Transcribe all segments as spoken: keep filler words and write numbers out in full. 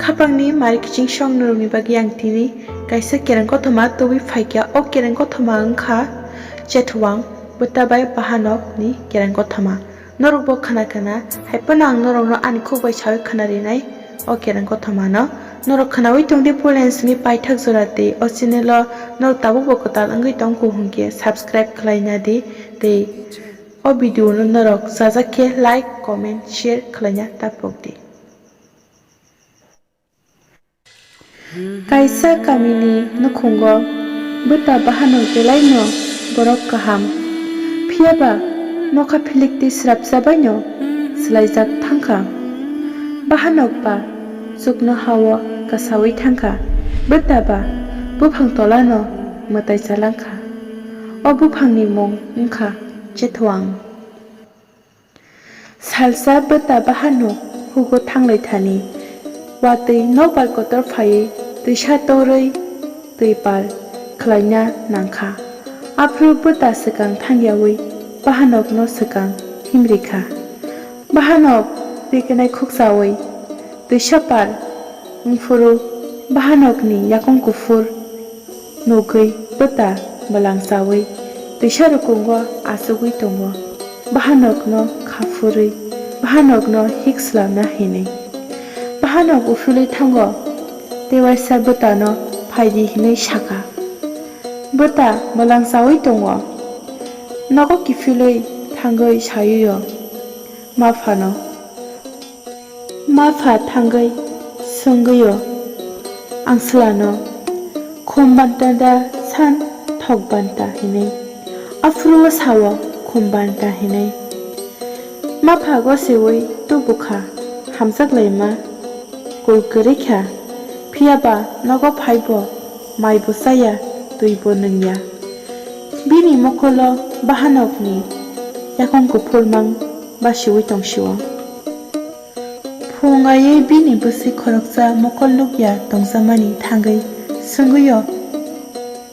Khapangni mari kiching song norokni bagwi ang tini kaisa kereng kothoma tubui phaikha. O kereng kothoma wngkha Chethuwang bwta bai bahanokni kereng kothoma. Norokbo khna khna hai phano ang norokno ani khuk bai sawi khna rinai o kereng kothomano. Norok khnawi tongdi puila simi paithak jora tei o channel o norok tabukbo kwtal wngwi tongkhu hwnkhe subscribe khlaina di tei o video no norok chajak khe like, comment, share khlaina tapokdi. Kaisa kamini nukhungo bwta bahanok belaino borok kaham. Phiyaba nokha philikti srapsa baino swlaijak thangkha. Bahanok ba chuknoha-o kasawi thangkha. Bwta ba buphang tolano mwtai chalangkha. O buphangni mung wngkha Chethuwang. Salsa bwta bahanok hugo thanglai thani, watwi nokbar kotor phaiwi twisa torwi twi pal khlaina nangkha. Aphuru bwta swkang thangyawi bahanokno swkang himrikha. Bahanok rikinai khukchawi twisa pal wngphuru bahanokni yakung kuphur nugwi bwta bwlangchawi twisa rukungo achugwi tongo. Bahanokno kha phurwi bahanokno hik slamna hinwi bahanok uphilwi thango. Tei waisa bwtano phaidi hinwi sakha. Bwta bwlangchawi tongo. Nogo kiphilwi thangwi saywi-o maphano. Mapha thangwi swngwi-o angslano, "Khum banta da san thok banta?" hinwi. Aphuru-o sa-o, "Khum banta," hinwi. Mapha gosiwi tubukha, hamjak laima kul kwrwi kha, phiyaba nogo phaibo maibo chaya, twibo nwngya. Bini mokolo bahanokni yakung kuphurmang basiwi tongsio. Phung aiwi bini bwswi khoroksa mokol nukya tongjakmani thangwi swngwi-o,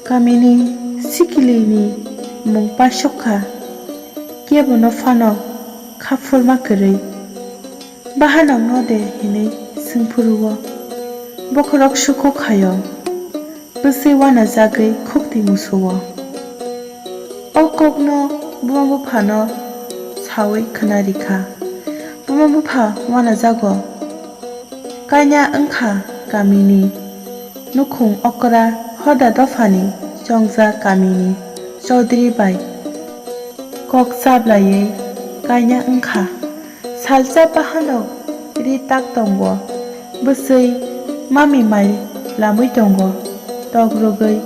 kamini sikilini mung paisok kha, kebono phano kha phurma kwrwi. Bahanokno de hinwi swng phuru-o, bokhorok sukhu khaio. Bwswi uanajagwi khukti musu-o. O kokno buma buphano sawi khna rikha. Buma bupha uanajago. Kaina wngkha kamini nukhung okra hoda dophani chongjak kamini chaudhuri bai kok chablaiwi kaina wngkha. Salsa bahanok ri tak tongo. Bwswi mami mai lamwi tongo. Tok rwgwi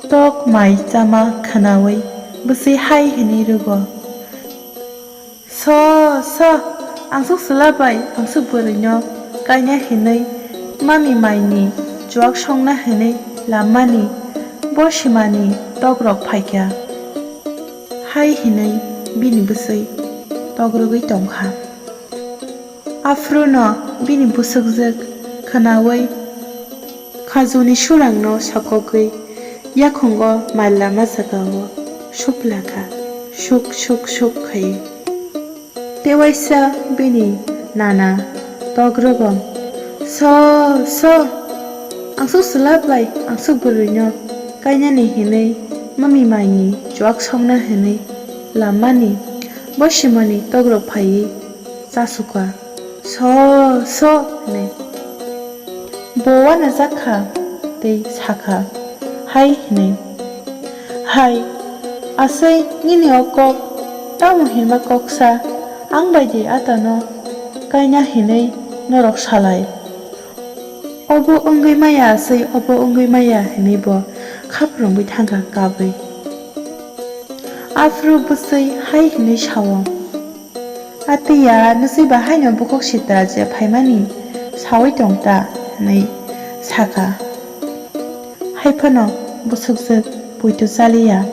tok mai chama khwnawi bwswi hai hwnwi rwgo, "So, so, angsuk chwla bai angsuk bwrwino kaina hinwi mami maini chuak songna hinwi lammani bo simani tokrok phaikha." Hai hinwi bini bwswi tok rwgwi tongkha. Aphuru no bini bwswkjwk khwnawi khajuni surangno sokogwi yakhungo mai lama jagao suplakha, suk suk suk khaiwi. Tewaisa bini nana tok rwgo, "So, so, angsuk chwla bai angsuk bwrwino kainani hinwi mami maini chuak songna hinwi lammani bo simani tokrok phaiwi chasukha, so, so," hinwi. Bo uanajak kha tei sakha, hai hwnwi, "Hai, aswk nini o kok tamo hinma koksa, ang bai de atano kaina hinwi norok salai? Obo wngwi maya aswk, obo wngwi maya," hinwi bo khap rwngwi thangkha kabwi. Aphuru bwswi hai hwnwi sa-o, "Atiya, nwswi ba haino bukhuk sitra je phaimani sawi tong ta?" hwnwi sakha. Hai phano bwswkjwk poito chaliya.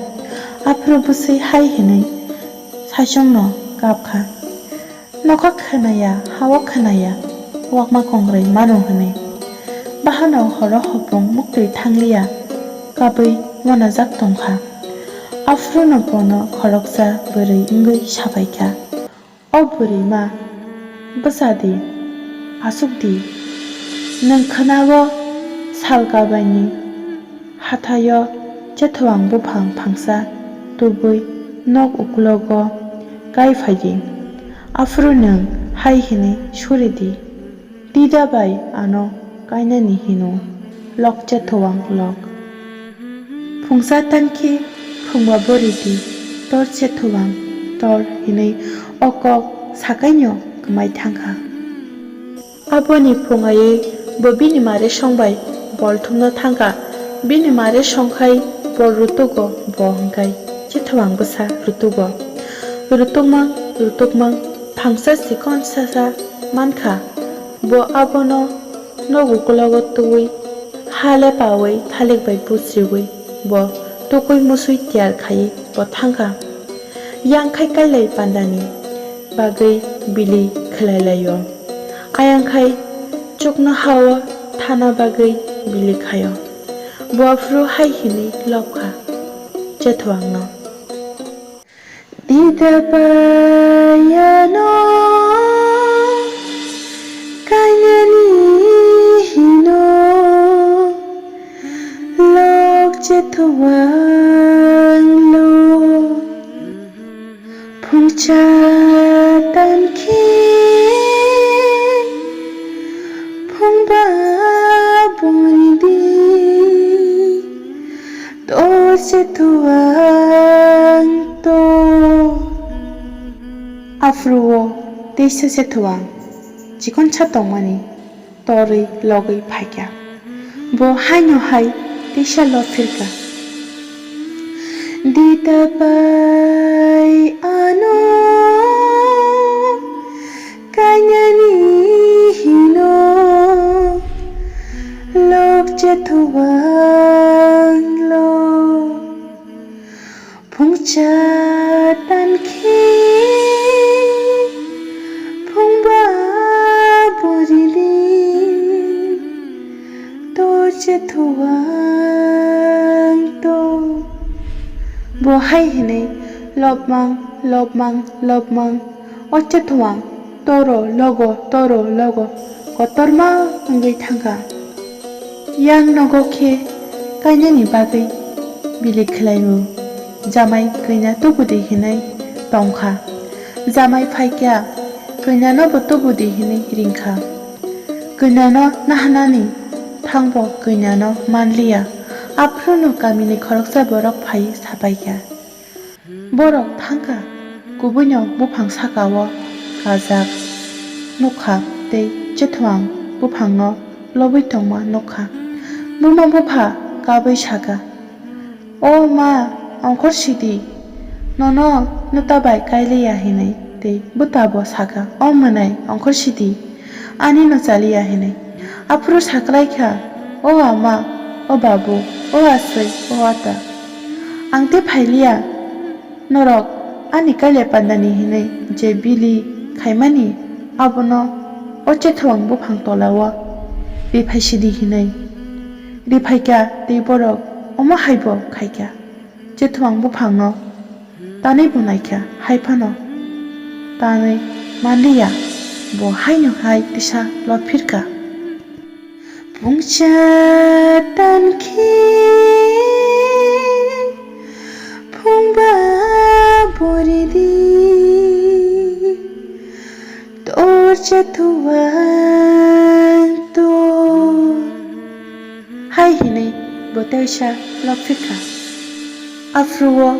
Aphuru bwswi hai hwnwi saichungno kapkha, "Nokha khwnaya, ha-o khwnaya, wakma kongrai mano," hwnwi. Bahano horo hopung muktwi thangliya, kabwi uanajak tongkha. Aphuru no bono khoroksa bwrwi wngwi sabaikha, "O bwrwi ma, bwsa di." Aswk di, nwng khwnao sal kabaini hathaio chethwang buphang phangsa tubui nok uklogo kai phai di. Aphuru nwng hai hwnwi suri di, "Dida bai ano kainani hino, lok chethwang lok." Phungsa tankhe phungba bo ridi, "Tor chethwang, tor," hinwi o kok sakaino kwmai thangkha. Aboni phung aiwi bo bini mare song bai bol thumna thangkha. Bini mare songkhai bol rutugo, bo hwnkhe chethwang bwsa rutugo. Rutukmang, rutukmang, phangsa chikon sasa mankha. Bo abono nok uklogo twiwi ha lepawi thalik bai bujriwi bo tukui musui tiyar khaiwi bo thangkha. Yang khai kailai pandani bagwi bili khlai laio. Ayang khai chuknohao thana bagwi bili khaio. Bo aphuru hai hwnwi lobkha chethwangno. Dida bai ano kainani hino, lok chethwang lok. Phungsa tankhe phungba bo ridi, tor chethwang tor. Aphuru o teisa chethwang chikonsa tongmani torwi logwi phaikha. Bo haino hai teisa lobphirkha. Dida bai ano kainani hino, lok chethwang lok. Phungsa tankhe phungba bo ridi, tor chethwang tor. Bo hai hwnwi lobmang, lobmang, lobmang, o chethwang toro logo, toro logo kotorma wngwi thangkha. Yang nogo khe kainani bagwi bili khlaio, jamai kwina tubudi hinwi tongkha. Jamai phaikha, kwinano bo tubudi hinwi ringkha. Kwinano nahanani thangbo kwinano manliya. Aphuruno kamini khoroksa borok phaiwi sapaikha. Borok thangkha, kubuino buphang sakao kajak nukha tei chethwang buphangno lobwi tongma nukha. Buma bupha kabwi sakha, "O ma, ongkhor sidi, nono nwta bai kailiya," hinwi. Tei bwtabo sakha, "O mwnai, ongkhor sidi, anino chaliya," hinwi. Aphuru saklaikha, "O ama, o babu, o aswk, o ata, ang tei phailiya. Norok ani kaile pandani hinwi je bili khaimani, abono o chethwang buphang tolao riphai sidi," hinwi riphaikha. Tei borok omo haibo khaikha, chethwang buphangno tanwi bo naikha, hai phano tanwi manliya, bo haino hai tisa lobphirkha. Phungsa tankhe phungba bo ridi, tor chethwang tor. Hai hinwi bo teisa lobphirkha. Aphuru o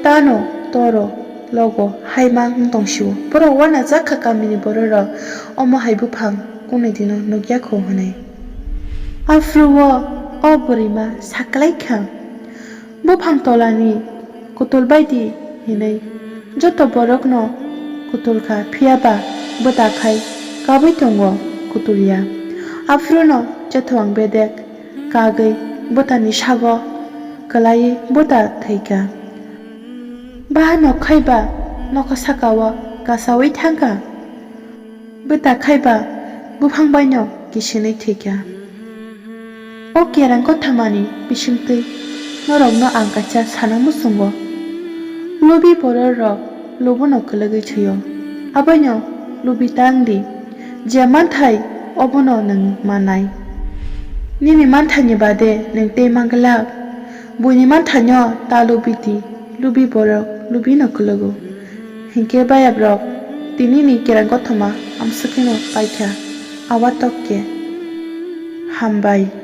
tano toro logo haimang wng tongsio. Borok uanajak kha kamini bororok, omo hai buphang kunui dino nukya kho hwnwi. Aphuru o, o bwrwima saklaikha, "Buphang tolani kutul baidi," hinwi. Joto borokno kutulkha, phiya ba bwta khai kabwi tongo, kutulya. Aphuruno chethwang bedek kagwi bwtani sago kwlaiwi bwta thwikha. Baha nok khai ba nokha sakao kasaui thangkha. Bwta khai ba buphang baino kisinwi thwikha. O kerang kothamani bisingtwi norokno ang kaisa sana muchungo. Lubi bororok lubuno kwlwgwi thwio, aboino lubi ta wng di. Je manthai obono nwng mannai. Nini manthaini bade nwng tei manglak. Buini manthaino ta lubi di, lubi borok, lubino kwlwgo. Hinkhe bayabrok, tinini kereng kothoma amswkheno paikha. Awatok khe. Hambai.